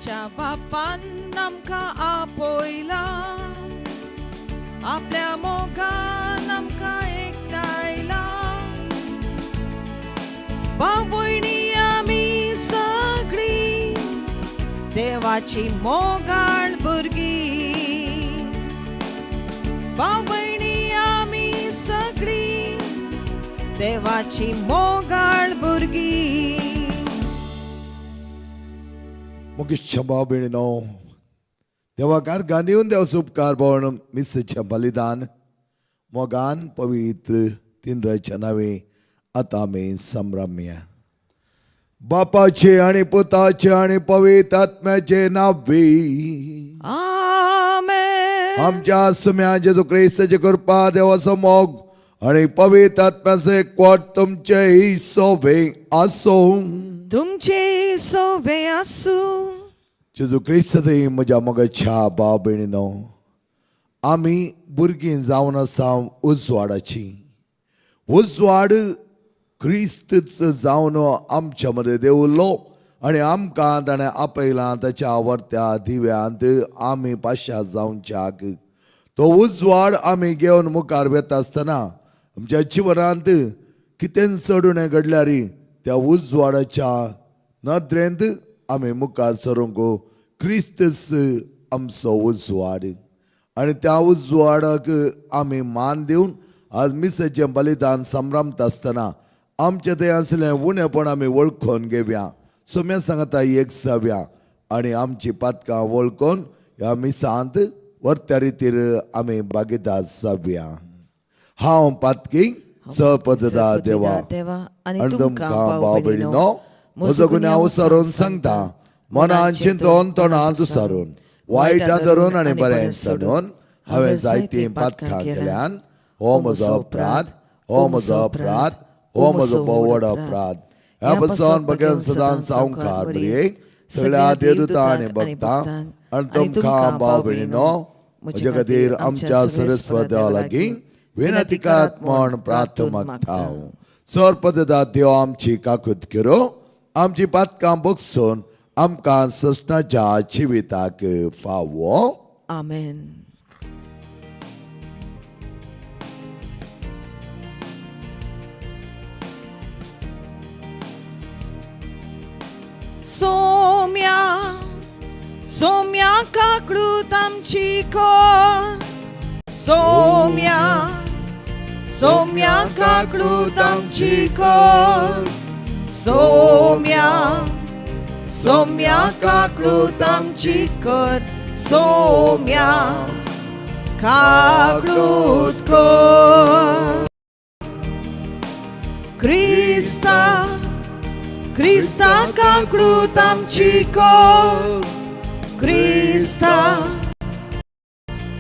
आमच्या बापान आमकां आपयला, आपल्या मोगान आमकां एकठांयला. भाव भयणी आमी सगळीं देवाची मोगाळ भुरगीं. भाव भयणी आमी सगळीं देवाची मोगाळ भुरगीं. मुकेश भाव भयणीनो, देवा गांधी देवाचो उपकार पावन मिसेचें बलिदान मोगान पवित्र तिंद्राच्या नावे आतां आमी संभ्रम्या. बापाचे आनी पुताचे आनी पवित्र आत्म्याचे नावे. आमेन. आमच्या सुम्या जेजू क्रिस्ताचे कृपा, देवाचो मोग आनी पवित्र आत्म्याचे एकवट तुमचे सोबे आसूं. तुमचे सोवे आसूं. जेजू क्रिस्त म्हज्या मोगाच्या भाव भयणीनो, आमी भुरगीं जावन आसा उजवाडाची. उजवाड क्रिस्तच जावन आमच्या मदें देंवलो आनी आमकां ताणें आपयलां ताच्या आवडत्या दिव्यांत आमी पाशार जावच्याक. तो उजवाड आमी घेवन मुखार वता आसतना आमच्या जिवनांत कितें चड उणें घडल्यार त्या उजवाडाच्या नदरेंत आमी मुखार सरूंक. क्रिस्तच आमचो उजवाड आनी त्या उजवाडाक आमी मान दिवन आज मिसाचें बलिदान संभ्रमता आसतना आमचें थंय आसलें उणेपण आमी वळखून घेवया. सोम्या सांगता एक जावया आनी आमची पातकां वळखून ह्या मिसांत वर्त्या रितीर आमी भागीदार जावया. हांव पातकी सपददा देवा देवा आनी तुमकां भाव भयणीनो म्हजो गुन्यांव सारून सांगता, मनान चिंतून तोंडान सारून वायटां धरून आनी बरें सोडून हांवें जायतीं पातकां केल्यान. हो म्हजो अपराध, हो म्हजो अपराध, हो म्हजो व्हड अपराध. ह्या पसून बगेन सदांच सावकार बरी सगळ्या देवदूतां आनी भक्तां आनी तुमकां भाव भयणीनो म्हजे खातीर आमच्या सरस्वत देवा लागीं विनंती करात म्हण प्रार्थना मागता. सरपददा देव आमची काकूत करो, आमची पातकां बगसून आमकां ससनाच्या जिविताक फावो. आमेन. सोम्या सोम्या काकडूत आमची कोर, सोम्या सोम्या काकडूत आमची कोर, सोम्या सोम्या काकडूत आमची कर, सोम्या काकडूत कर. क्रिस्ता क्रिस्ता काकडूत आमची कर, क्रिस्ता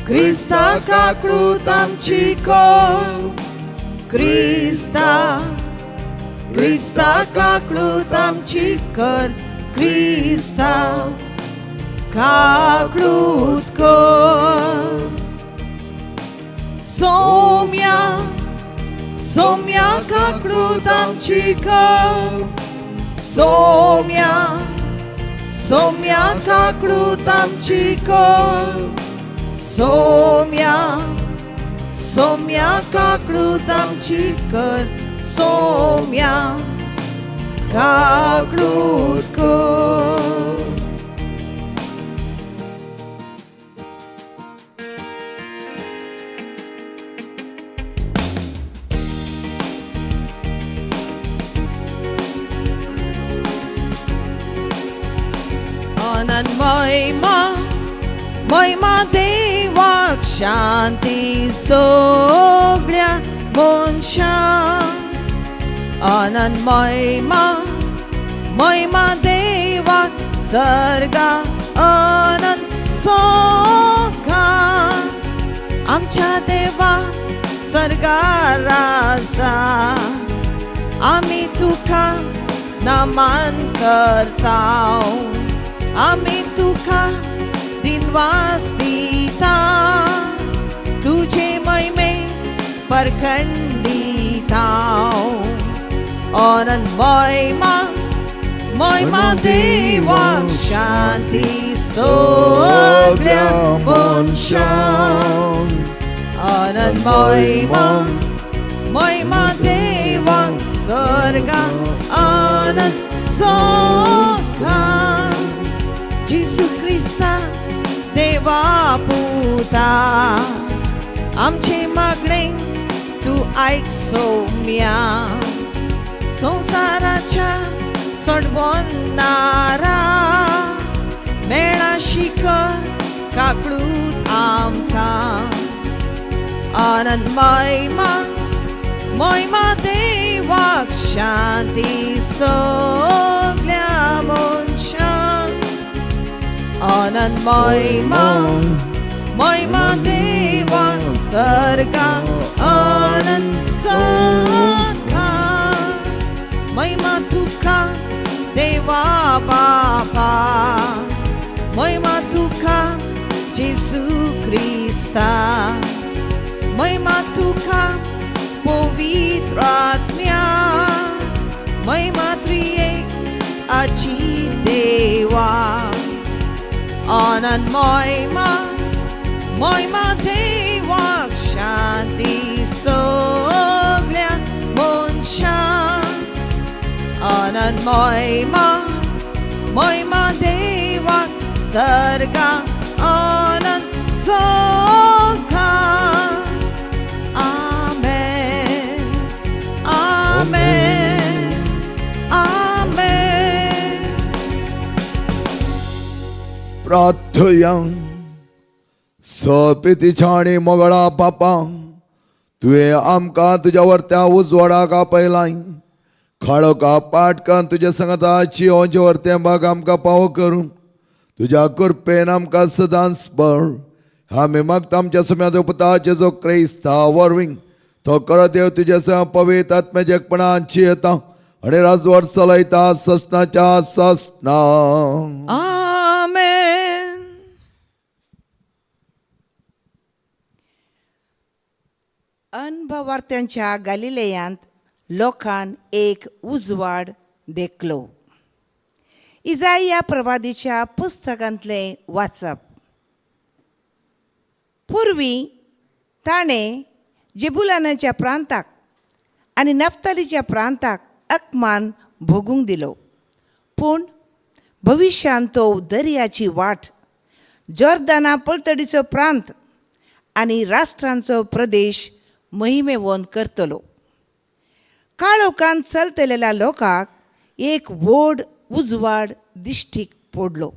क्रिस्ता काकडूत आमची कर, क्रिस्ता क्रिस्ता काकडूत आमची कर, क्रिस्ता काकडूत कर. सोम्या सोम्या काकडूत आमची कर, सोम्या सोम्या काकडूत आमची कर, सोम्या सोम्या काकडूत आमची कर, सोम्या काकडूत कर. अनंत महिमा महिमा देवाक, शांती सगळ्या मनशां. अनंत महिमा महिमा देवाक, सर्गा अनंत सोखा. आमच्या देवा सर्गार आसा, आमी तुका नमन करताव, आमी तुका दिनवास दिता, तुझे महिमे परखंडिताव. अनंत महिमा महिमा देवाक शांती सगल्या मनशांक आनंद महिमा महिमा देवाक सर्गा आनंद सोखा जेसू क्रिस्ता देवा पुता आमचे मागणें तूं आयक सोम्या संवसाराच्या सोडवणारा मेळा शिखर काकळूत आमकां आनंद महिमा महिमा देवाक शांती सगल्या मनशांक आनंद महिमा महिमा देवाक सर्गा आनंद सखा महिमा तुका देवा बापा महिमा तुका जेसू क्रिस्ता महिमा तुका पवित्र आत्म्या महिमा त्रिएक आजी देवा आनंद महिमा महिमा देवाक शांती सगल्या मनशांक आनंद महिमा महिमा देवाक सर्गा आनंद सोखा आमेन आमेन आमेन. प्रार्थया. सपितीच्या आनी मोगळा पापा, तुवें आमकां तुज्या वर्त्या उजवाडाक आपयलाय. खाळोका पाटकान तुज्या सांगाताची ओंचे वर्तें बाग आमकां पावो करून तुज्या कृपेन आमकां सदांच बळ. आमी मागता आमच्या सुम्या पुता जेजो क्रिस्ता वरवीं. तो कर देव तुज्या संग पवित्र आत्म्याच्या एकपणाची येता आनी राजवट चलयता ससनाच्या ससना. आमेन. अनभवार्थ्यांच्या गालिलेयांत लोकान एक उजवाड देखलो. इजाया प्रवादीच्या पुस्तकांतलें वाचप. पुर्वी ताणें जेबुलानाच्या प्रांताक आनी नफ्तालीच्या प्रांताक अकमान भोगूंक दिलो, पूण भविश्यांत तो दर्याची वाट, जॉर्दाना पलतडीचो प्रांत आनी राष्ट्रांचो प्रदेश महिमेवंत करतलो. काळोखान चलतलेल्या लोकांक एक व्हड उजवाड दिश्टीक पडलो.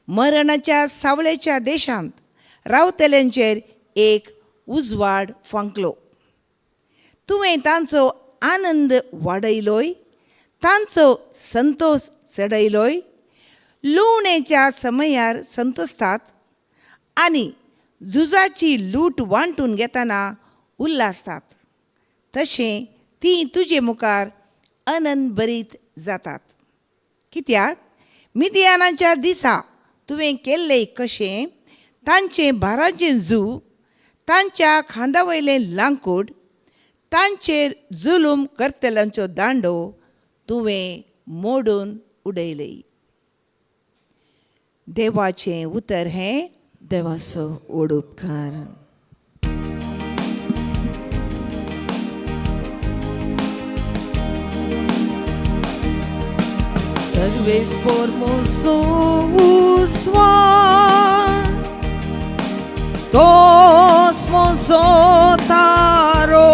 मरणाच्या सावळेच्या देशांत रावतल्यांचेर एक उजवाड फांकलो. तुवें तांचो आनंद वाडयलोय, तांचो संतोश चडयलोय. लुवणेच्या समयार संतोसतात आनी झुजाची लूट वांटून घेतना उल्हासतात, तशें तीं तुजे मुखार आनंद भरीत जातात. कित्याक मिदियानाच्या दिसा तुवें केल्लें कशें तांचें भाराचें जू, तांच्या खांदा वयलें लांकूड, तांचेर जुलूम करतल्यांचो दांडो तुवें मोडून उडयले. देवाचें उतर हें. देवाचो व्हड उपकार. Serves por mozo uswar Tos mozo taro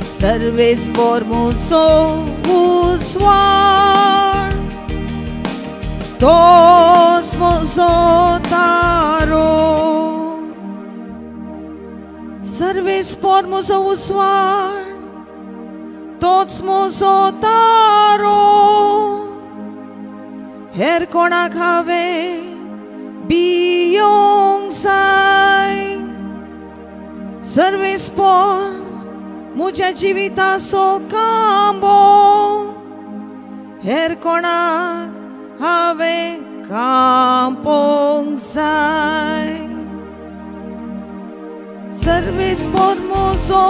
Serves por mozo uswar Tos mozo taro Serves por mozo uswar तोच म्हजो तारो हेर कोणाक हांवें भियोंक जाय. सर्वेस पोर म्हज्या जिविताचो कांबो हेर कोणाक हांवें कांपोंक जाय. सर्वेस पोर म्हजो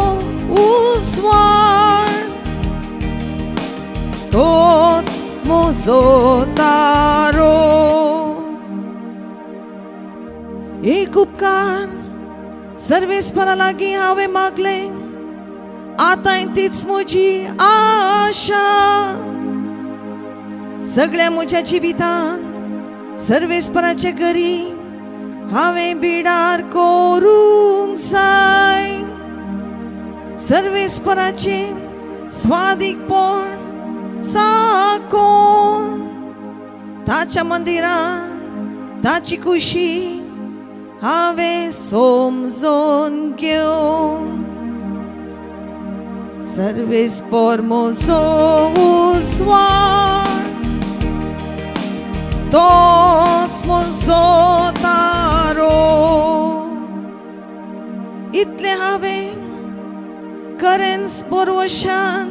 उजवाड तोच म्हजो तारो. एक उपकार सर्वेस्परा लागीं हांवें मागलें, आतांय तीच म्हजी आशा. सगळ्या म्हज्या जिवितान सर्वेस्पराचे घरी हांवें बिडार करूंक जाय. सर्वेस्पराचें स्वादीकपण साकोन ताच्या मंदिरान ताची खुशी हांवें समजून घेवं. सर्वेस्पर म्हजो उजवाड, तोच म्हजो तारो. इतलें हांवें करेन्स बोरवशान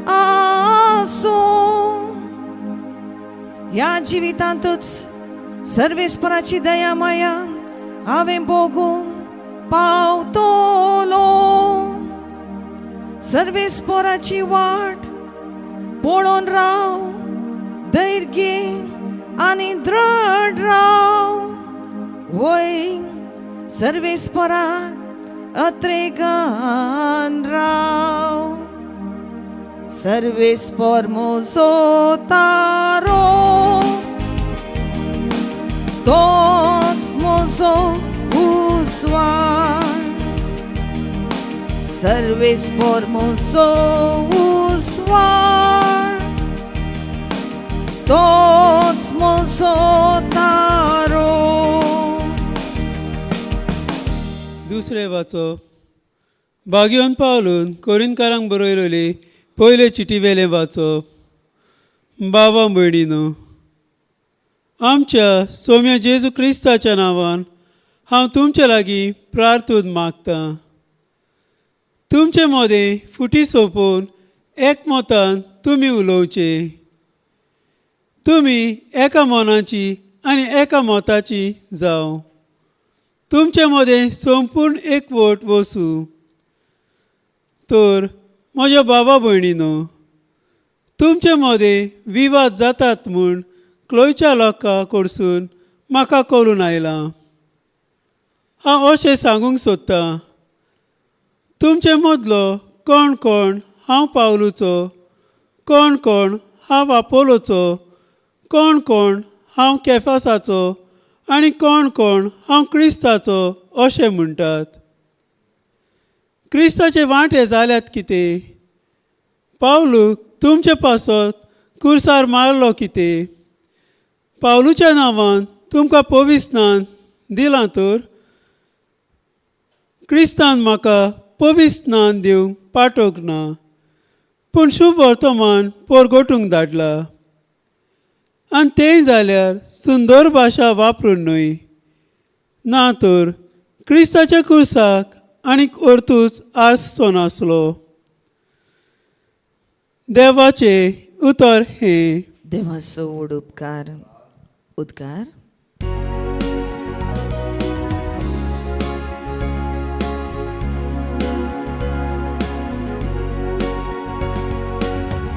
आसूं. ह्या जिवितांतूच सर्वेस्पराची दया माया हांवें भोगूंक पावतलो. सर्वेस्पराची वाट पळोवन राव, धैर्य आनी दृढ राव. वय सर्वेस्पराक अत्रेगान राव. सर्वेस्पर म्हजो तारो, तोच म्हजो उजवाड. सर्वेस्पर म्हजो उजवाड, तोच म्हजो तारो. दुसरें वाचप भाग्योन पावलून कोरिनकारांक बरयलेली पयले चिटी वेलें वाचप. बाबा भयणीनो, आमच्या सोम्या जेजू क्रिस्ताच्या नांवान हांव तुमचे लागीं प्रार्थून मागतां. तुमचे मदें फुटी सोंपोवन एकमतान तुमी उलोवचें. तुमी एका मनाची आनी एका मताची जावं. तुमचे मदें संपूर्ण एकवट वसूं. तर म्हज्या बाबा भयणीनो, तुमचे मदें विवाद जातात म्हूण क्लोयच्या लोकां कडसून म्हाका कळून आयलां. हांव अशें सांगूंक सोदतां, तुमचे मदलो कोण कोण हांव पावलूचो, कोण कोण हांव आपोलोचो, कोण कोण हांव केफासाचो आनी कोण कोण हांव क्रिस्ताचो अशें म्हणटात. क्रिस्ताचे वांटे जाल्यात कितें? पावलूक तुमचे पासत कुर्सार मारलो कितें? पावलूच्या नांवान तुमकां पविस्नान दिलां तर क्रिस्तान म्हाका पविस्नान दिवंक पाठोवंक ना, पूण शुभ वर्तमान पोरगोटूंक धाडला. आनी तेंय जाल्यार सुंदर भाशा वापरून न्हय, ना तर क्रिस्ताच्या कुर्साक आनीक अर्तूच आसचो नासलो. देवाचें उतर हें. देवाचो व्हड उपकार उद्गार.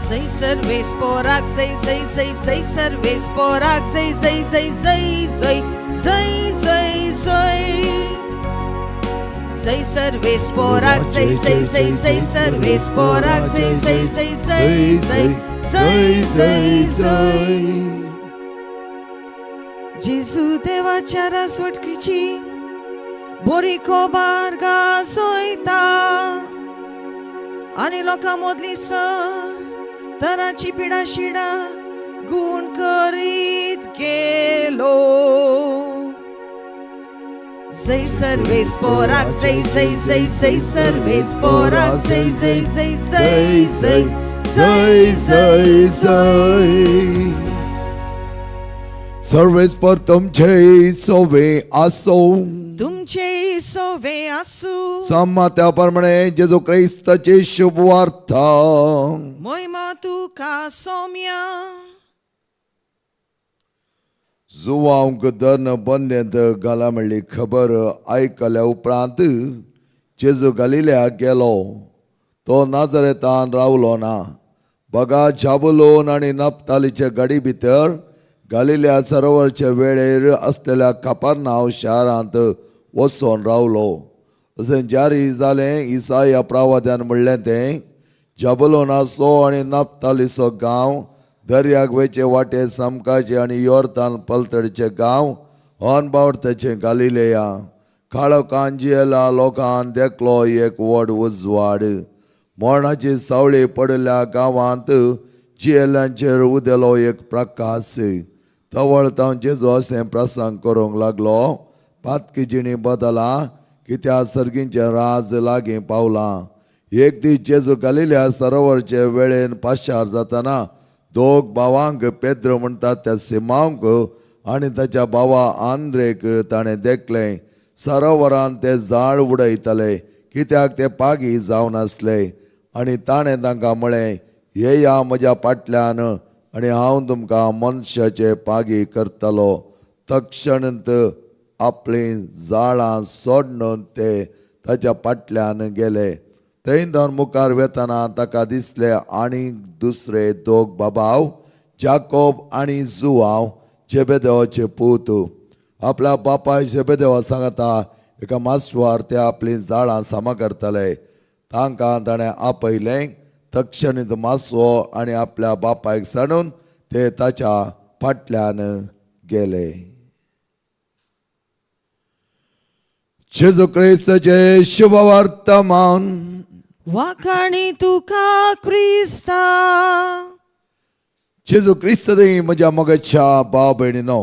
जय सर्वेस्पोराक जय जय जय जय सर्वेस्पोराक जय जय जय जय जय जय जय जय जय सर्वेस्पोराक जय जय जय जय सर्वेस्पोराक जय जय जय जय जय जय जय जय. जेजू देवाच्या राजवटकीची बोरी खबर गाजयता आनी लोकां मदली सर तराची पिडा शिडा गुण करीत गेलो. जय सर्वेस्पोराक जय जय जय जय सर्वेस्पोराक जय जय जय जय जय जय जय जय. सर्वेस्पर तुमचे सोवे आसो. तुमचे सोवे आसू. समात्या प्रमाणे जेजू क्रिस्ताची शुभ वार्ता. मोहिमा तुका सोम्या. जुवांक दर्न बंदेंत घाला म्हणली खबर आयकल्या उपरांत जेजू गालिल्याक गेलो. तो नाजरेतान रावलो ना, बगा झाबुलोन आनी नप्तालीचे गाडी भितर गालिल्या सरोवरचे वेळेर आसलेल्या कापारनाव शारांत वचोन रावलो. अशें जारी जालें इसाया प्रावाद्यान म्हणलें तें जबलोनाचो आनी नप्तालीचो गांव दर्याक वयचे वाटे सामकाचे आनी योर्तान पलतडचे गांव अनबावडतेचे गालिलेया काळोखान जियेल्या लोकान देखलो एक व्हड उजवाड. मरणाची सावळी पडिल्ल्या गांवांत जियेल्यांचेर उदेलो एक प्रकाश. तवळ तांव जेजू अशें प्रसंग करूंक लागलो, पातकी जिणी बदला कित्या सर्गींचें राज लागीं पावलां. एक दीस जेजू गालिल्या सरोवरचे वेळेन पाशार जातना दोग भावांक पेद्र म्हणटात त्या सिमांवक आनी ताच्या भावा आंद्रेक ताणें देखलें. सरोवरान ते जाळ उडयताले कित्याक ते पागी जावन आसले. आनी ताणें तांकां म्हळें, येया म्हज्या फाटल्यान आनी हांव तुमकां मनशाचे पागी करतलो. तक्षणंत आपलीं जाळां सोडून ते ताच्या फाटल्यान गेले. थंय धरून मुखार वेतना ताका दिसले आनी दुसरे दोग बाबाव, जाकोब आनी जुवांव, जेबेदेवाचे पूत, आपल्या बापाय जेबेदेवा सांगता एका मासवार ते आपलीं जाळां सामा करताले. तांकां ताणें आपयलें. तक्षणीत मासो आनी आपल्या बापायक सांडून ते ताच्या फाटल्यान गेले. जेजू क्रिस्ताचे शुभवर्तमान. वाखाणी तुका क्रिस्ता. जेजू क्रिस्त म्हज्या मोगाच्या भाव भयणीनो,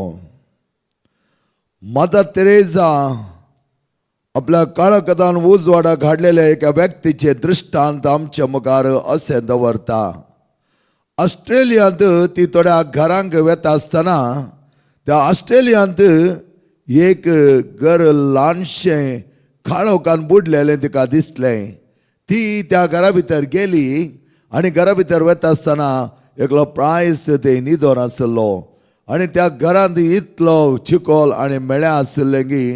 मदर तेरेजा आपल्या काळकदान उजवाडाक हाडलेल्या एका व्यक्तीचे दृश्टांत आमच्या मुखार अशें दवरता. ऑस्ट्रेलियांत ती थोड्या घरांक वेता आसतना त्या ऑस्ट्रेलियांत एक घर ल्हानशें काळोखान बुडलेलें तिका दिसलें. ती त्या घरा भितर गेली आनी घरा भितर वता आसतना एकलो प्रायस ते न्हिदोन आसलो आनी त्या घरांत इतलो चिकोल आनी मेळ्या आशिल्लें की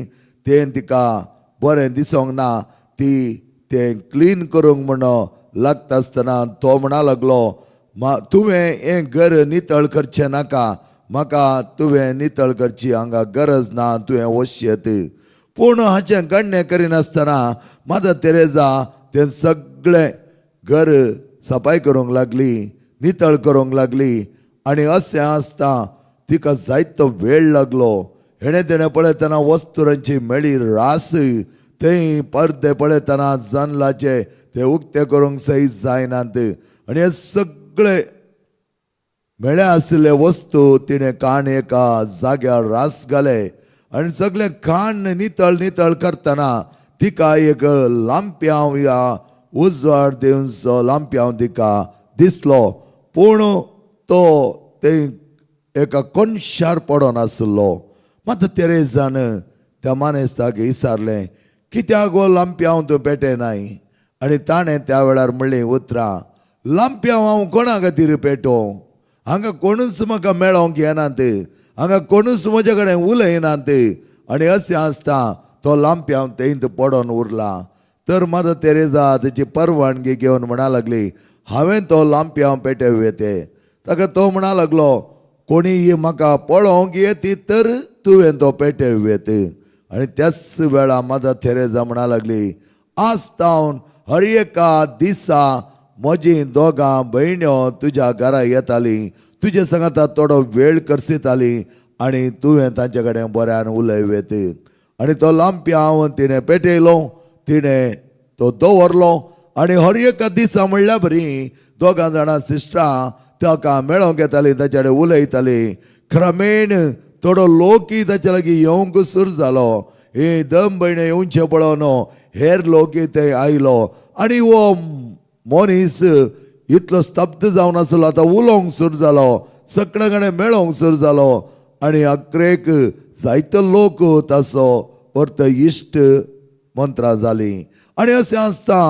तें तिका बरें दिसोंक ना. ती तें क्लीन करूंक म्हण लागता आसतना तो म्हणा लागलो, मा तुवें हें घर नितळ करचें नाका, म्हाका तुवें नितळ करची हांगा गरज ना, तुवें वशयत. पूण हाचें गण्णें करिनासतना मदर तेरेजा तें सगळें घर सफाय करूंक लागली, नितळ करूंक लागली. आनी अशें आसता तिका जायतो वेळ लागलो. हेणें तेणें पळयतना वस्तुरांची मेळी रास, थंय पडदे पळयतना जनलाचे ते उक्ते करूंक सहीत जायनात. आनी हे सगळे मेळ्या आशिल्ले वस्तू तिणें काण एका जाग्यार रास घाले. आनी सगळें खाण नितळ नितळ करतना तिका एक लांप्यांव ह्या उजवाड दिवचो लांप्यांव तिका दिसलो, पूण तो ते एका कोनशार पडोन आसलो. मात तेरेजान त्या मानेस्ताक विचारलें, कित्याक हो लांप्यांव तूं पेटयनाय? आनी ताणें त्या वेळार म्हणलीं उतरां, लांप्यांव हांव कोणा खातीर पेटोवं? हांगा कोणूच म्हाका मेळोंक येनात, हांगा कोणूच म्हज्या कडेन उलयनात. आनी अशें आसता तो लांप्यांव थंयत पडोन उरला. तर मदर तेरेजा तेची परवानगी घेवन म्हणा लागली, हांवें तो लांप्यांव पेटोवं येते? ताका तो म्हणा लागलो, कोणी म्हाका पळोवंक येती तर तुवें तो पेटोवं येत. आनी त्याच वेळा मदर तेरेजा म्हणा लागली, आज तावन हर एका दिसा म्हजी दोगां भयण्यो तुज्या घरा येतालीं, तुजे सांगाता थोडो वेळ करसिताली आनी तुवें तांचे कडेन बऱ्यान उलयत. आनी तो लांप्यांव तिणें पेटयलो, तिणें तो दवरलो. आनी हर एका दिसा म्हणल्या बरी दोगां जाणां सिस्टरां ताका मेळोंक येतालीं, ताचे कडेन उलयतालीं. क्रमेण थोडो लोकय ताचे लागीं येवंक सुरू जालो. हे दम भयणे येवचें पळोवन हेर लोकय थंय आयलो. आनी हो मनीस इतलो स्तब्ध जावन आसलो, आतां उलोवंक सुरू जालो, सगळे कडेन मेळोंक सुरू जालो. आनी अक्रेक जायतो लोक ताचो परतो इश्ट मंत्रां जालीं. आनी अशें आसता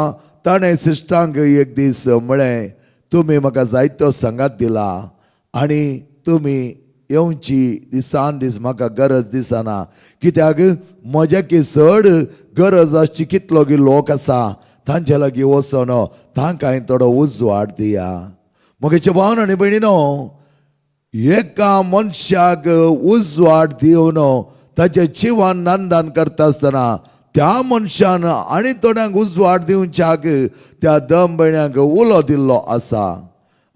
ताणें सिस्टरांक एक दीस म्हळें, तुमी म्हाका जायतो सांगात दिला आनी तुमी येवची दिसान दीस म्हाका गरज दिसना, कित्याक म्हज्या की चड गरज आसची कितलो की लोक आसा, तांचे लागीं वचोन तांकां थोडो उजवाड दिया. मगेचे भावन आनी भयणीनो, एका मनशाक उजवाड दिवन ताचें जिवन नंदन करता आसतना त्या मनशान आनी थोड्यांक उजवाड दिवच्याक त्या दम भयण्यांक उलो दिल्लो आसा.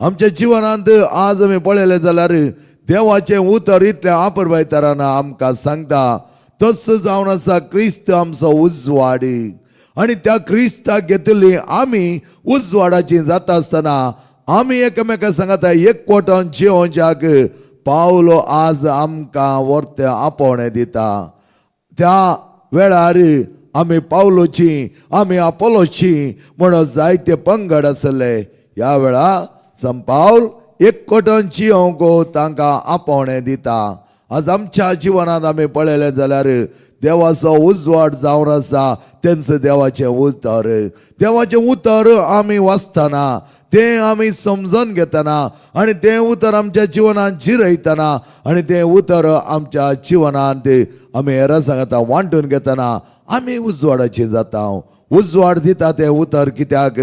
आमच्या जिवनांत आज आमी पळयलें जाल्यार देवाचें उतर इतलें आपरभायतारान आमकां सांगता. तस जावन आसा क्रिस्त आमचो उजवाडी आनी त्या क्रिस्ताक घेतिल्ली आमी उजवाडाची जाता आसतना आमी एकामेका सांगता एकवटान जिवोवच्याक पावलो आज आमकां वर्ते आपोवणें दिता. त्या वेळार आमी पावलोची आमी आपोलोची म्हणून जायते पंगड आसले. ह्या वेळार संपावल एकवटान जिवंक तांकां आपोवणें दिता. आज आमच्या जिवनांत आमी पळयलें जाल्यार देवाचो उजवाड जावन आसा तेंचो देवाचें उतर. देवाचें उतर आमी वाचतना तें आमी समजून घेतना आनी तें उतर आमच्या जिवनांत जिरयतना आनी तें उतर आमच्या जिवनांत आमी हेरां सांगता वांटून घेतना आमी उजवाडाची जाता. उजवाड दिता तें उतर, कित्याक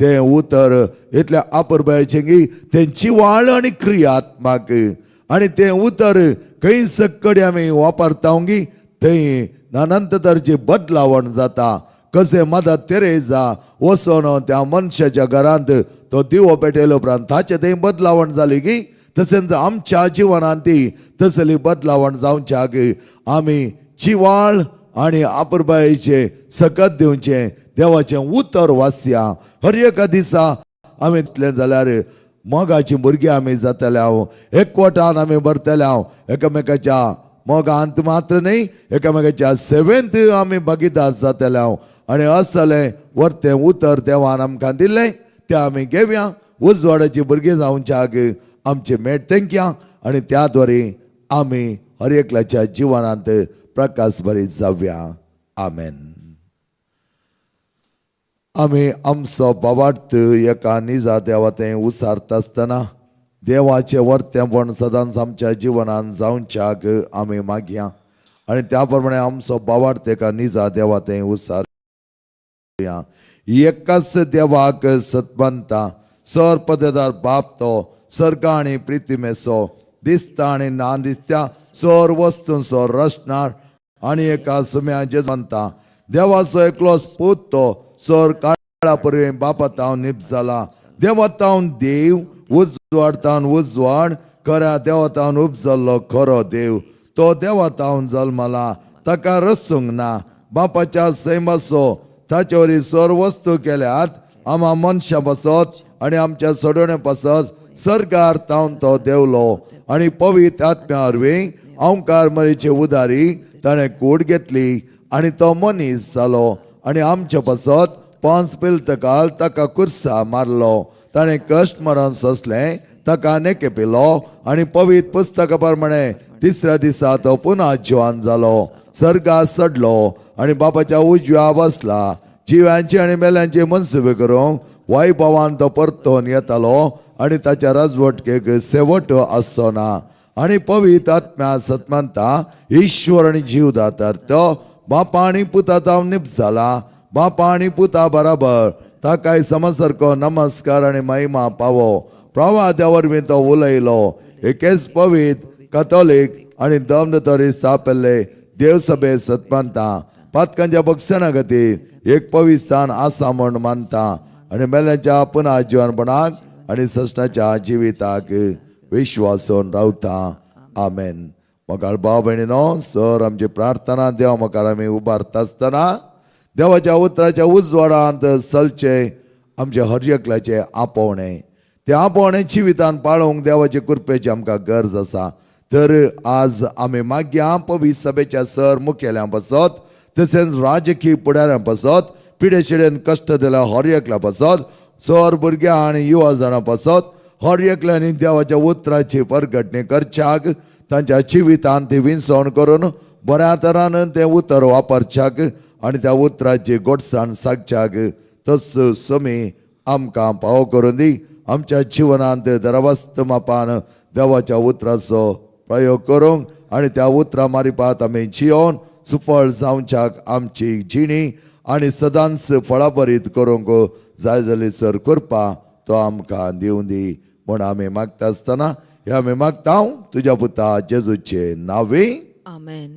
तें उतर इतलें आपरबायचें की तें जिवाळ आनी क्रियात्मक आनी तें उतर खंय सकडी आमी वापरता गी थंय अनंत तरेची बदलावण जाता. कशें मदर तेरेजा वचोन त्या मनशाच्या घरांत तो दिवो पेटयलो उपरांत ताचें थंय बदलावण जाली की तशेंच आमच्या जिवनांत ती तसली बदलावण जावच्याक आमी जिवाळ आनी आपरबायेचें सकत दिवचें देवाचें उतर वाचया. हर एका दिसा आमी इतलें जाल्यार मोगाचीं भुरगीं आमी जातले हांव, एकवटान आमी भरतले हांव, एकामेकाच्या मोगांत मात्र न्हय एकामेकाच्या सेवेंत आमी भागीदार जातले हांव. आनी असलें वर्तें उतर देवान आमकां दिल्लें तें आमी घेवया. उजवाडाची भुरगीं जावच्याक आमचे मेट तेंकया आनी त्या द्वारे आमी हर एकल्याच्या जिवनांत प्रकाश भरीत जावया. आमेन. आमी आमचो बाबार्थ एका निजा देवा तें उसारता आसतना देवाचें वर्तेंपण सदांच आमच्या जिवनांत जावच्याक आमी मागया आनी त्या प्रमाणे आमचो बाबार्थ एका निजा देवा तें उसारया. एकाच देवाक सतमनता, सर पदेदार बाप तो सर्ग आनी प्रितिमेसो दिसता आनी ना दिसता सर वस्तूंचो रचणार आनी एका सुम्याचे मानता. देवाचो एकलोच पूत तो सर काळा पूर्वी बापा तावन निप जाला. देवा तावन देव, उजवाड तावन उजवाड, खऱ्या देवा तावन उपजल्लो खरो देव. तो देवा तावन जल्मला, ताका रसूंक ना. बापाच्या सैमाचो ताचे वरी सर वस्तू केल्यात. आमा मनशां पासत आनी आमच्या सोडवणे पासत सरकार तावन तो देवलो आनी पवित्र आत्म्या वरवीं ओंकार मरीचे उदारी ताणें कूड घेतली आनी तो मनीस जालो आनी आमच्या पासत पांच पिलतकाल ताका कुर्सा मारलो. ताणें कश्ट मरण सोंसलें, ताका नेके पिलो आनी पवित्र पुस्तका प्रमाणे तिसऱ्या दिसा तो पुन्हा जिवान जालो, सर्गात चडलो आनी बापाच्या उजव्या बसला. जिव्यांची आनी मेल्यांची मनसुबे करूंक वैभवान तो परतून येतालो आनी ताच्या राजवटकेक शेवट आसचो ना. आनी पवित्र आत्म्या सतमानता, ईश्वर आनी जीव दातार तो बापा आनी पुता जावन निप जाला. बापा आनी पुता बराबर ताकाय समसारको नमस्कार आनी महिमा पावो. प्रवाद्या वरवीं तो उलयलो. एकेच पवित्र कथोलीक आनी दमदतरी स्थापिल्ले देवसभे सतमानता. पातकांच्या बक्षणा खातीर एक पवित्र स्थान आसा म्हूण मानता आनी मेल्यांच्या पुनः जिवनपणाक आनी सश्टाच्या जिविताक विश्वासून रावता. आमेन. मोगाळ भाव भयणीनो, सर आमची प्रार्थना देवा मुखार आमी उबारता आसतना देवाच्या उतराच्या उजवाडांत चलचे आमचे हर एकल्याचे आपोवणें, ते आपोवणें जिवितान पाळोवंक देवाचे कृपेची आमकां गरज आसा. तर आज आमी मागया पवित्र सभेच्या सर मुखेल्यां पासत, तशेंच राजकीय फुडाऱ्यां पासत, पिडेशिडेन कश्ट दिल्या हर एकल्या पासत, सर भुरग्यां आनी युवा जाणां पासत, हर एकल्यांनी देवाच्या उतराची परगटणी करच्याक तांच्या जिवितान ती विंचवण करून बऱ्या तरान तें उतर वापरच्याक आनी त्या उतराची गोडसाण सागच्याक तस समी आमकां पावो करून दी. आमच्या जिवनांत दरवस्त मापान देवाच्या उतराचो प्रयोग करूंक आनी त्या उतरां मारिपात आमी जियोन सुफळ जावच्याक आमची जिणी आनी सदांच फळाभरीत करूंक जाय जाली सर करपा तो आमकां दिवं दी. म्हूण आमी मागता आसतना हे आमी मागता तुज्या पुता जेजूचे नावे. आमेन.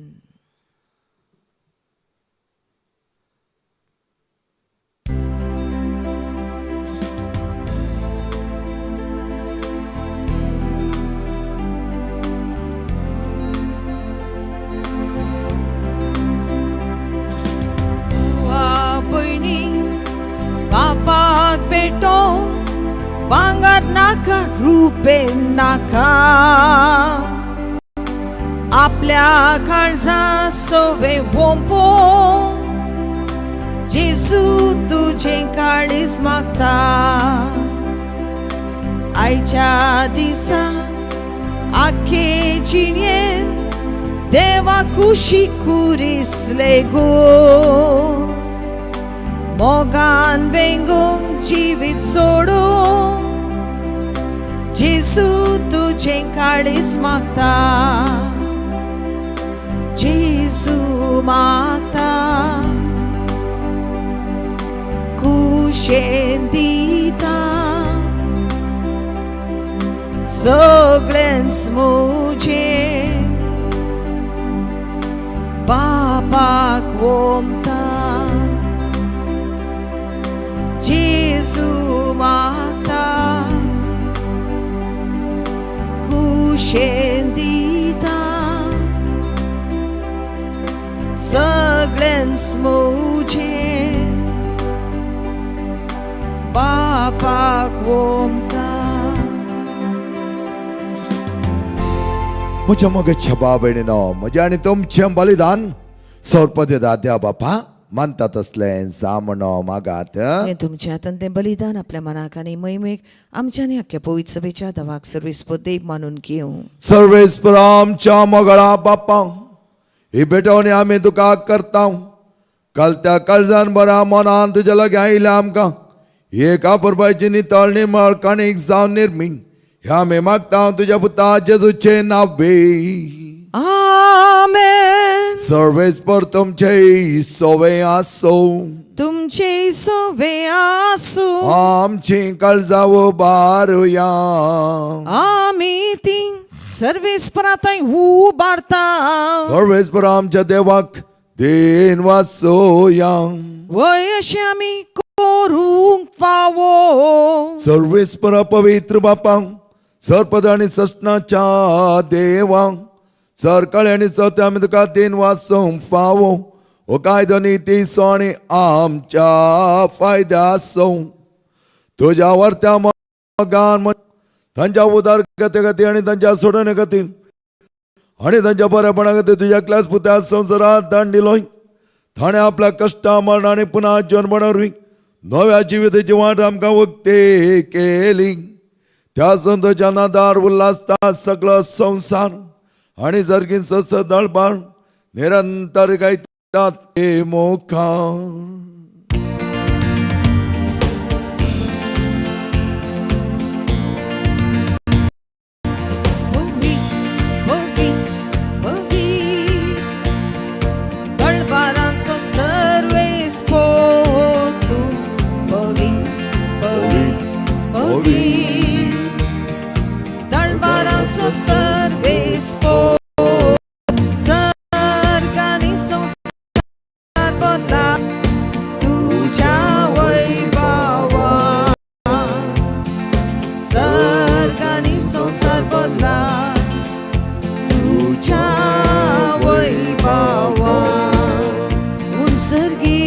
भयणी बापाक भेटो भांगर नाका रुपे नाका आपल्या काळजा सोवे वोंपो जेजू तुजें काळीज मागता. आयच्या दिसा आखे जिणें देवा कुशी कुरिसले गो मोगान वेंगूंक जिवीत सोडू जेजू तुजें काळीज मागता. जेजू मागता कुशेन दिता सगळेंच म्हजें बापाक वोमता. जेजू मागता कुशेन दिता सगळेंच म्हजें बापाक वोमता. म्हज्या मोगाच्या भाव भयणीनो, म्हजें आनी तुमचें बलिदान सोरपदे दाद्या बापा मानता तसलें जामणो मागात. हें तुमच्या हातान तें बलिदान आपल्या मनाक आनी महिमेक आमच्या आनी आख्या पवित्र सभेच्या दवाक सर्वीस देव मानून घेवं. सर्वेस्पर आमच्या मोगळा बापा, ही भेटवणी आमी तुका करता. काल त्या काळजान बऱ्या मनान तुज्या लागीं आयल्या आमकां एका परबायची नितळ निमळ कणीक जावन निर्मी ह्या आमी मागता तुज्या पुता जेजूचे नावे. आमेन. सर्वेस्पर तुमचे सोवे आसो. तुमचे सोवे आसूं. आमची काळजां उबारुया. आमी ती सर्वेस्परांत उबारता. सर्वेस्पर आमच्या देवाक देन वासोया. वय अशें आमी करूंक फावो. सर्वेस्पर पवित्र बापा, सरपद आनी ससनाच्या देवा, सरकाळी आनी चवथ्या आमी तुका देन वाचोवंक फावो. हो कायदो निती आनी आमच्या फायद्यासो तुज्या वर्त्या मोगान तांच्या उदारगते खातीर आनी तांच्या सोडवणे खातीर आनी तांच्या बरेपणा खातीर तुज्या क्लास पुत्या संवसारात दान दिलोय. ताणें आपल्या कश्टा मरण आनी पुन्हा जन्मणा वरवीं नव्या जिविताची वाट आमकां उक्ती केली. त्या संतोच्या नादार उल्हासता सगळो संवसार आनी सर्गीन सस दळबार निरंतर गायतात ते मुखार. पवीत पवीत पवीत तळबारांचो सर्वेस तूं पवीत पवीत पवीत तळबारांचो सर्वेस सर्गानी संवसार बदला तुज्या वैभवा. सर्गानी संवसार बदला तुज्या वैभवा. उंसर्गी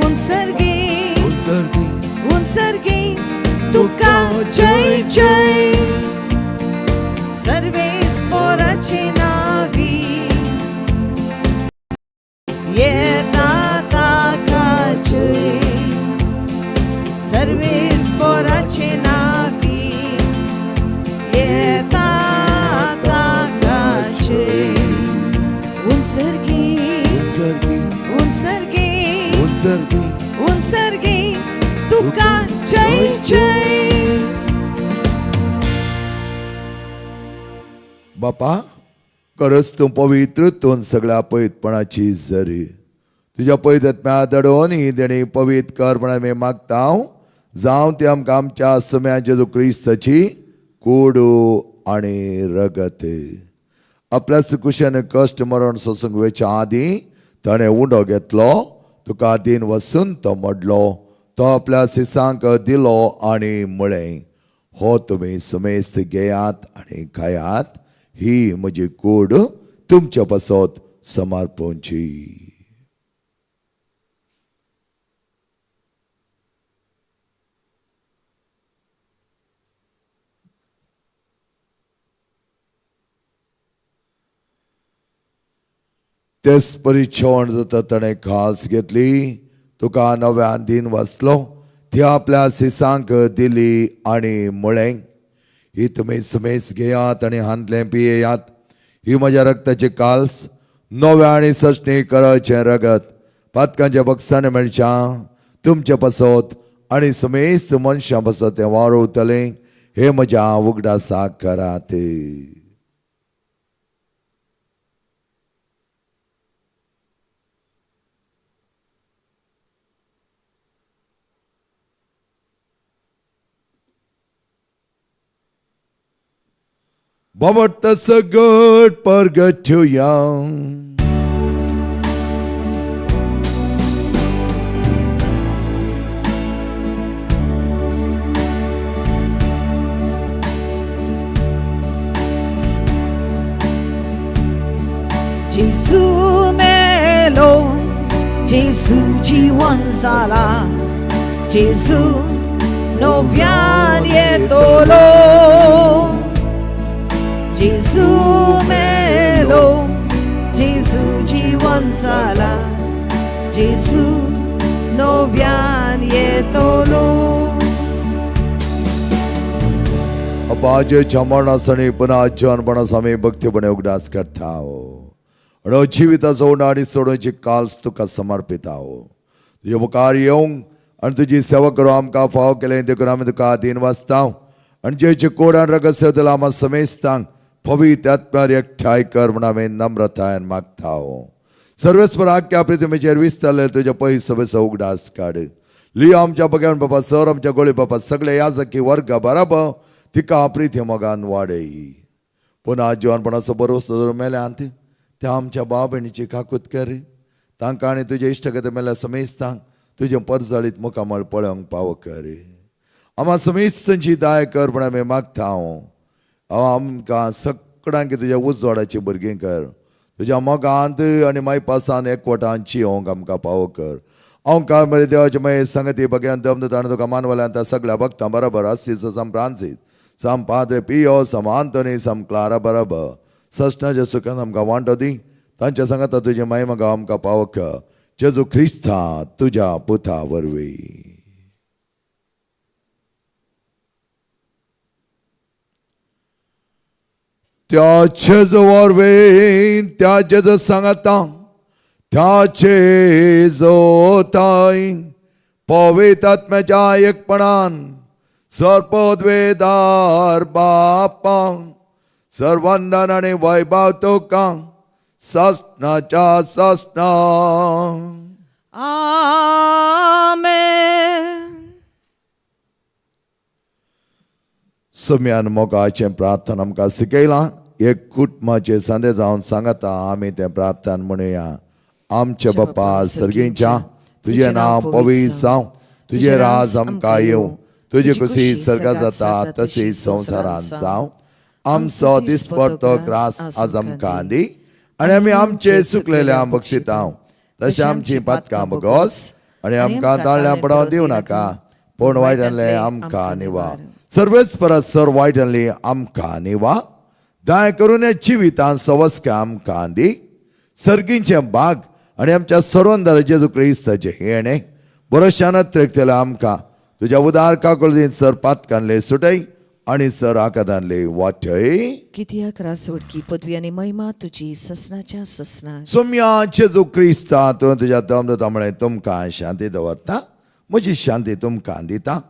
उंसर्गी उंसर्गी तुका जय जय. सर्वेस्पोराचे नावी येता ताका जय. सर्वेस्पोराचे नावी येता ताका जय. उंसर्गी उंसर्गी उंसर्गी तुका जय जय. बापा, खरंच तूं पवित्र, तूं सगळ्या पवित्रपणाची जरी तुज्या पवित्र आत्म्या दडोवन ही देणी पवित्र कर म्हण आमी मागता. जावं ती आमकां आमच्या सम्या जेजू क्रिस्ताची कोडू आनी रगत. आपल्याच कुशेन कश्ट मरण सोसूंक वेच्या आदीं ताणें उंडो घेतलो, तुका दीन वसून तो मोडलो, तो आपल्या सिसांक दिलो आनी म्हळें, हो तुमी समेस्त घेयात आनी खायात, ही म्हजी कूड तुमच्या पासत समर्पणची. तेच परी जेवण जाता ताणें खास घेतली, तुका नव्यान दीन वाचलो, ती आपल्या सिसांक दिली आनी म्हळें, ही तुमी समेस घेयात आनी हांतलें पियेयात, ही म्हज्या रक्ताची काल्स, नव्या आनी सचणी कराचें रगत, पातकांच्या बक्षाने मेळच्या तुमचे पासत आनी समेस्त मनशां पासत तें वावरतलें, हे म्हज्या उगडासाक करात. बाबत सगट परगटया. जेजू मेलो, जेजू जिवन जाला, जेजू नव्यान येतलो. जेजू मेलो, जेजू जिवन जाला, जेजू नव्यान येतलो. अबाजेच्या मरणासणी पुन्हा जीवनपणास आमी भक्तीपणे उगडास करता. आनी जिविताचो उंडो आनी सोडोवची काल्स तुका समर्पिता. तुजे मुखार येवंक आनी तुजी सेवा करूं आमकां फावो केलें देखून आमी तुका दीन वाचता. आनी जेचे कोड आनी रगत सेवतलो आमा समेस्तांक पवित्र आत्म्यार एकठांय कर म्हूण आमी नम्रतायेन मागता. सर्वेस्पर आख्या प्रितमेचेर विस्तारले तुज्या पयस सभेचो उगडास काड. लियो आमच्या बग्यान बाबा, सर आमच्या गोळी बाबा, सगळे याजकी वर्ग बराबर तिका प्रिती मोगान वाडय. पुन्हा जिवनपणाचो बरोवचो जर मेल्यांत त्या आमच्या भाव भयणीची काकूत कर, तांकां आनी तुजे इश्टगत मेल्या समेस्तांक तुजें परजळीत मुखामळ पळोवंक पावो कर. आमा समेस्तांची दाय कर म्हूण आमी मागता. हांव आमकां सगळ्यांक तुज्या उजवाडाची भुरगीं कर, तुज्या मोगांत आनी मायपासान एकवटान जियोंक आमकां पावो कर. हांव काल मरे देवाचे मागीर संगती बग्यान दम दिता आनी तुका मानवल्यान त्या सगळ्या भक्तां बरोबर आसीस सम फ्रांसीस, सम पाद्रे पियो, सम आंतोनी, सम क्लारा बरोबर सस्नाच्या सुखान आमकां वांटो दी. तांच्या सांगाता तुजे माय म्हाका आमकां पावो कर, जेजू क्रिस्ता तुज्या पुता वरवीं. त्या जेजू वरवीं, त्या जेजू सांगाता, त्या जेजोताय पवित्र आत्म्याच्या एकपणान सर्पद्वेदार बापा सर्वंदन आनी वैभव तुका ससनाच्या ससना. आमेन. सम्यान मोगाचें प्रार्थना आमकां शिकयलां, एक कुटुंबाचे सांदे जावन सांगाता आमी तें प्रार्थना म्हणुया. आमचे बापा सर्गींच्या, तुजें नांव पवित्र जावं, तुजें राज आमकां येवं, तुजी खुशी सर्गात जाता तशी संवसारांत जावं. आमचो दिसपडतो ग्रास आज आमकां दी आनी आमी आमचे चुकलेल्या बक्षितां तशें आमची पातकां बगोस आनी आमकां ताळ्यां पडोवन दिवं नाका, पूण वायटांतलें आमकां निवा. सर्वेच परत सर वायटांतली आमकां निवा. दाय करून ह्या जिवितान सवस्क आमकां दी. सर्गींचें भाग आनी आमच्या सर्वंदर जेजू क्रिस्ताचें हेणें बरोशान त्रेकतलें आमकां तुज्या उदार काकुळतीन सर पातकांले सुटय आनी सर आकादानले वाटय. कित्याक रासवडकी पदवी आनी महिमा तुजी ससनाच्या ससना. सोम्या जेजू क्रिस्ता, तूं तुज्या दम दिता म्हळें तुमकां शांती दवरता, म्हजी शांती तुमकां दिता.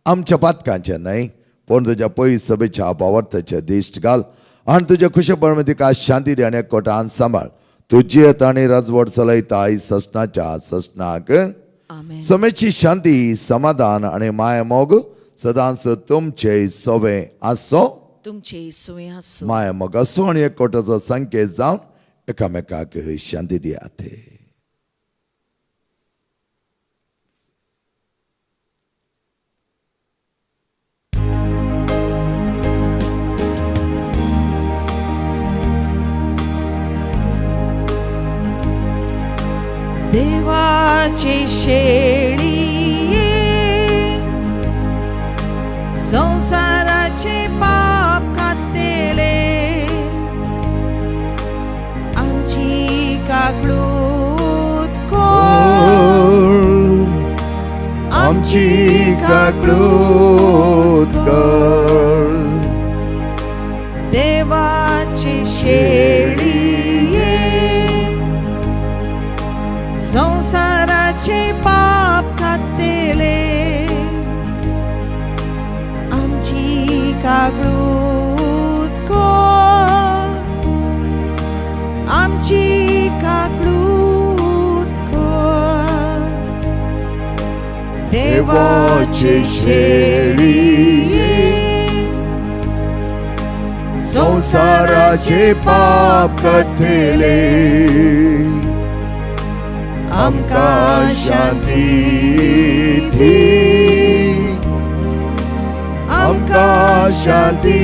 आमच्या पातकांचें न्हय पूण तुज्या पयस सभेच्या बावर्थाचें दिश्ट घाल आनी तुज्या खुशेपण तिका शांती दी आनी एकवटान सांबाळ. तूं जियेत आनी राजवट चलयता ससनाच्या ससनाक. आमेन. समेची शांती, समाधान आनी माया मोग सदांच तुमचे सोवे आसो. तुमचे सुवे आसूं. माया मोग आसूं आनी एकवटाचो संकेत जावन एकामेकाक शांती दियात. देवाचे शेळी, संसाराचे पाप खातेले, आमची काकळूत कर, आमची काकळूत कर. देवाचे शेळी, संसाराचे पाप खातेले, आमची काकळूत कर, आमची काकळूत कर. देवाचे शेळी, संसाराचे पाप कथेले, आमकां शांती दी, आमकां शांती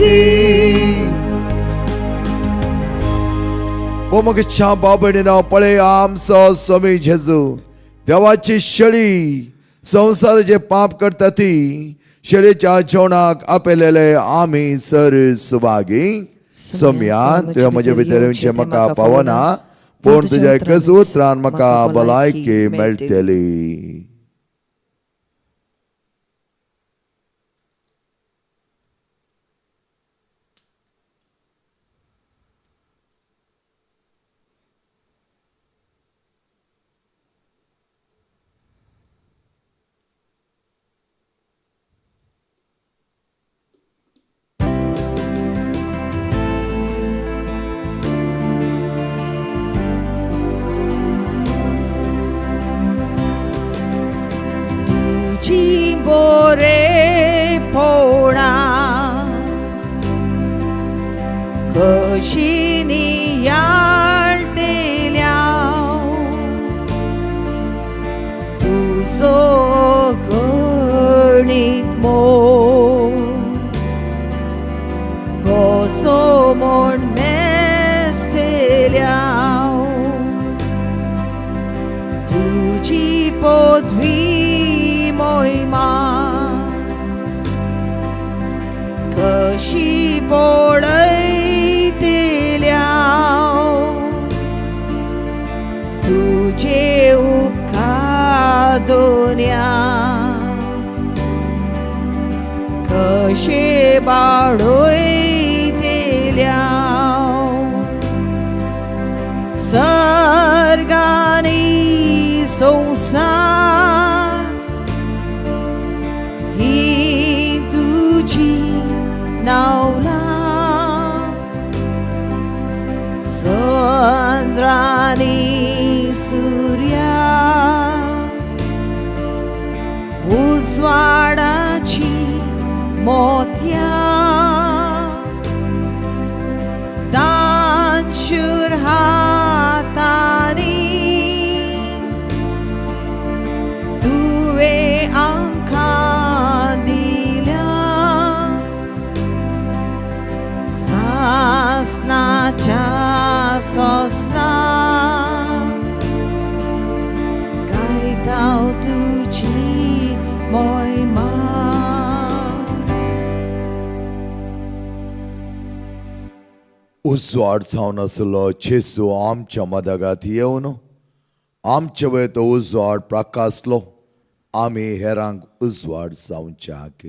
दी. ओ मग बाबणीनो, पळय आमचो स्वामी जेजू, देवाची शेळी, संवसाराचे पाप करता ती शेळीच्या जेवणाक आपयलेले आमी सर सुभागी. सोम्या, तुवें म्हज्या भितर येवचें म्हाका पावना, पूण तुज्या एकच उतरान म्हाका भलायकी मेळटली. तुजी बोरे पोळा कशी नियाळटेल्या, तुजो गणीत मोग कसो म्हण मेजतेल्या, तुजी पदवी मोहिमा कशी पळयतेल्या, तुजे उपकार दोन्या कशे बाडयतेल्या. सर्गानी संसार ही तुजी नावला, चंद्रानी सूर्या उजवाडाची मोत्या, दानशूर हातानी तुवें आमकां दिल्या, सासनाच्या सोसना गायता तुजी मोहिमा. उजवाड जावन आसलो जेजू आमच्या मदगात येवन आमचे वयर तो उजवाड प्रकासलो. आमी हेरांक उजवाड जावच्याक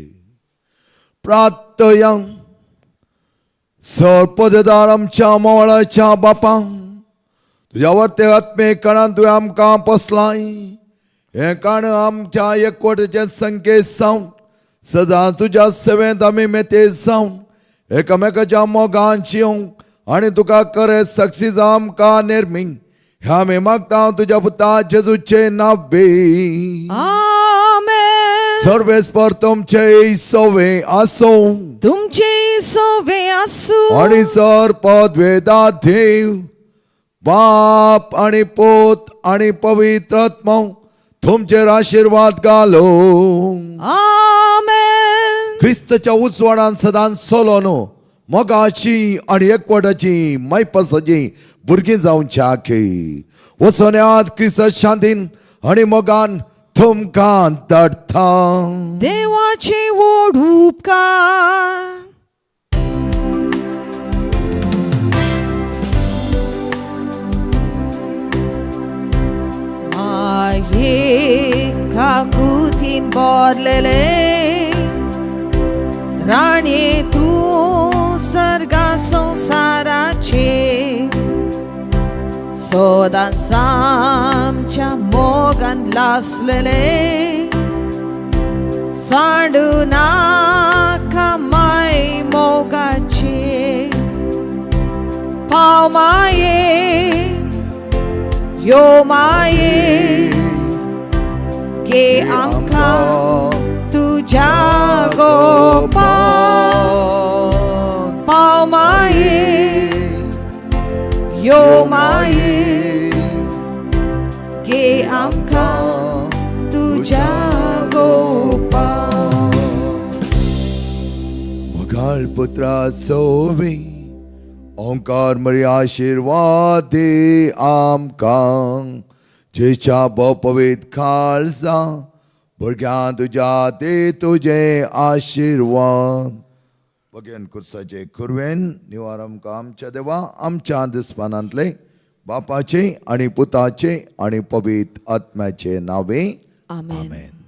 प्रार्थया. सरपददार आमच्या मोळाच्या बापा, तुज्या वर्ते आत्मे कणान तुवें आमकां पोसलाय. हें काण आमच्या एकवटाचें संकेत जावन सदां तुज्या सेवेंत आमी मेते जावन एकामेकाच्या मोगान जिवंक आनी तुका खरें साक्षी जावं आमकां निर्मी. ह्या मी मागता तुज्या पुता जेजूचे नावे. आमेन. सर्वेस्पर तुमचे सवे आसो. तुमचे सोवे आसूं. आणि सर पदवेदा देव बाप आणि पोत आणि पवित्र आत्मा तुमचेर आशीर्वाद घालो. आमेन. ख्रिस्तच्या उजवाडान सदांच सोलो न्हू मोगाची आणि एकवटाची मायपासाची भुरगीं जावच्या की वसोन्यात क्रिस्त शांतीन आणि मोगान तुमकां तडथा. देवाचे व्हड उपकार. माये काकुतीन भरलेले राणये तूं सर्गा संवसाराचे सदांच आमच्या मोगान लासलेले सांडू नाका माय मोगाचे. पाव माये, यो माये, गे आमकां तुज्या गोपा. पाव माये, यो माये, गे आमकां तुज्या गोपा. मोगाळ पुत्रा सोवी ओंकार मरी आशिर्वाद दे आमकां जेच्या भोपवीत खालसा भुरग्यां तुज्या दे तुजे आशिर्वाद. बगेन कुर्साचे कुरवेन निवार आमकां आमच्या देवा आमच्या दिसपानांतले बापाचे आणि पुताचे आणि पवित्र आत्म्याचे नावे. आमेन. आमेन.